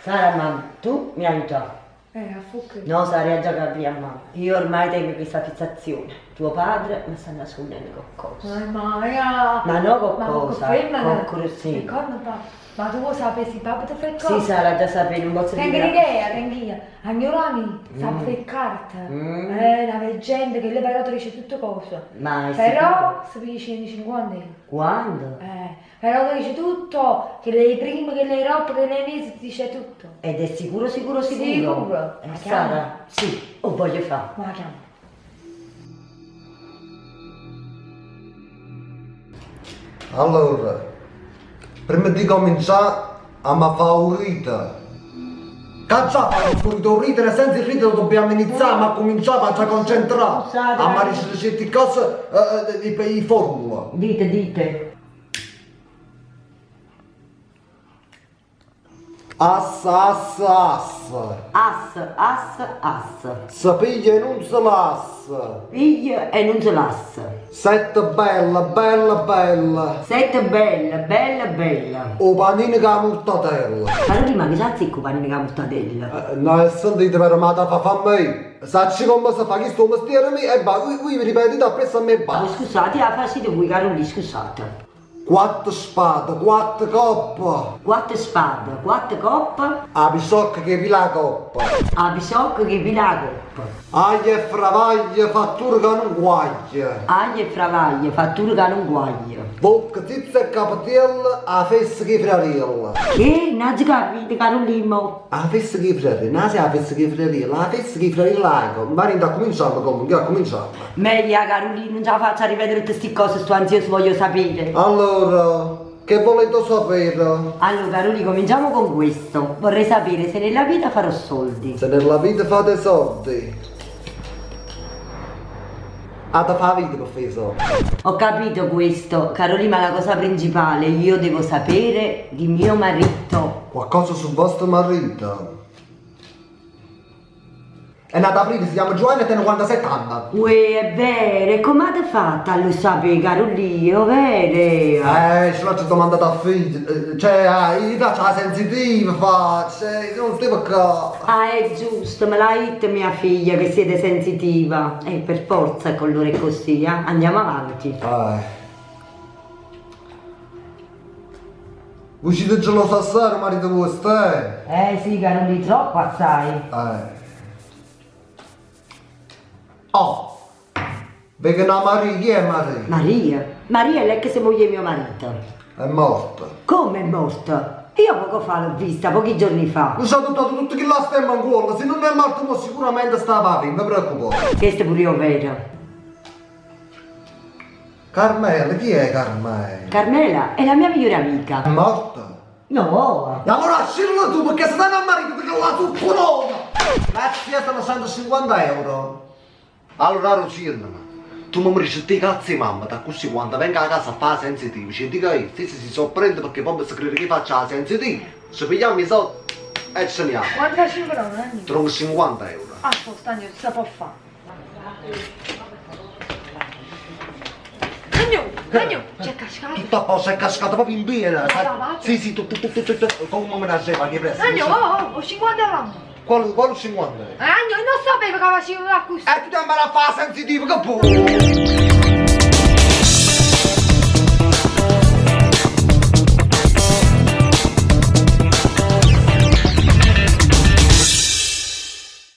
Sara mamma, tu mi aiutà. Eh, a fucche. No Sara, aggia capì a mamma. Io ormai tengo chesta fissazione. Tuo padre me sta annascunnenno coccosa. Ma ja. Ma no coccosa, Ma cocco cocco sì. E corna papà. Ma tu vuò sapè si papà te fa 'e corna? Sì Sara, aggia sapè, nun pozzo Tengo n'idea, tengo io. A gnora mia sape fa 'e carte. È na veggente che lei però te dice tutte cose. Ma è Però se piglia 150 euro. Quanto? Eh. Però te dice tutto, che lei prima, che lei dopo, che lei mese, ti dice tutto. Ed è sicuro, sicuro, sicuro? Sicuro. Eh, Sara, sì, 'o voglio fa. Ma chiama. Allora, prima di cominciare, amma fa 'o rito. C'aggia fa 'o rito, 'o rito, nel senso il rito lo dobbiamo iniziare, amma comincià, m'aggia concentrà. Scusate, Amma dicere certe cose in formula. Dite, dite. Assa, assa, assa. Assa, assa, assa. Se piglia e nun se lassa. Piglia e nun se lassa. Sette bella, bella, bella. Sette bella, bella, bella. 'O panino cu 'a murtatella. Carolì, ma che c'azzecca 'o panino cu 'a murtatella? No, e sentite però, ma da fa famme io. Saccio comme se fa, chisto è 'o mestiere mio e va, vui ripetite appresso a me e basta. Scusate, 'a facite vui Carolì, scusate. Quatt spade, quatt copp. Quatt spade, quatt copp. 'A pisocca che pila 'a coppa. 'A pisocca che pila 'a coppa. Aglie e fravaglie, fattura ca nun quaglia. Aglie e fravaglie, fattura ca nun quaglia. Vocca, zizza e capetiell, 'a fessa cu 'e friariell. Che? N'aggio capito, Carulì mo. 'A fessa cu 'e friariell, nun 'a saje 'a fessa cu 'e friariell, 'a fessa cu 'e friariell 'a ma dint accuminciammo comunque, accuminciammo. Meglio 'a Carulì, nun ce 'a faccio a ripetere tutte sti cose, sto ansioso, voglio sapere. Allora, che volete sapere? Allora Carulì, cominciamo con questo. Vorrei sapere se nella vita farò soldi. Se nella vita fate soldi. Ata fa 'a vita pe fa 'e soldi. Ho capito questo, Carolì, ma la cosa principale, io devo sapere di mio marito. Qualcosa sul vostro marito? È nato ad aprile, si chiama Giovanni e tene 47 anni. Uè, è vero, e comme ate fatto a lo sapè, Carulì, è overo? Eh, ce l'aggio domandato a figlio, cioè, io faccio 'a sensitiva, faccio, io non stevo ccà. Ah, è giusto, me l'ha detto mia figlia che siete sensitiva. E per forza con loro è così, eh? Andiamo avanti. Eh. Voi siete geloso assai, marito vuosto, eh? Eh sì, Carulì, troppo assai. Eh. Oh! Veco na Maria, chi è Maria? Maria? Maria è l'ex moglie 'e mio marito. È morta. Comme è morta? Io poco fa l'ho vista, pochi giorni fa. Lo sa tutto, tutto chi la stemma 'ncuollo, si nun è morta mo sicuramente stava viva, non preoccupate. Chesto pure è overo. Carmela, chi è Carmela? Carmela è la mia migliore amica. È morta? No! E allora accirla tu perché se dai a marito che la zuccolona! Grazie, sono 150 euro. Allora Rosina, tu mi dici tutti i cazzi 'e mammeta, accussì quando vengo a casa a fa 'a sensitiva, ci dico io, se si sorprende perché poi si crede che faccia 'a sensitiva, ci pigliamo i soldi e ce ne andiamo. Quanto facciamo però, Nanni? Te dongo 50 euro. A posto, Antonio, se po' fa. Antonio, Antonio, c'è cascato. Tutto a posto, è cascato proprio in piena. Brava. Sì, sì, tutto, tutto, tutto, tutto, come me la sei, che presto. Antonio, oh, oh, ho 50 euro. Quale, quale 50 euro? Antonio, non sapevo che faceva così. E tu ti andare a fare sensitiva, che puoi?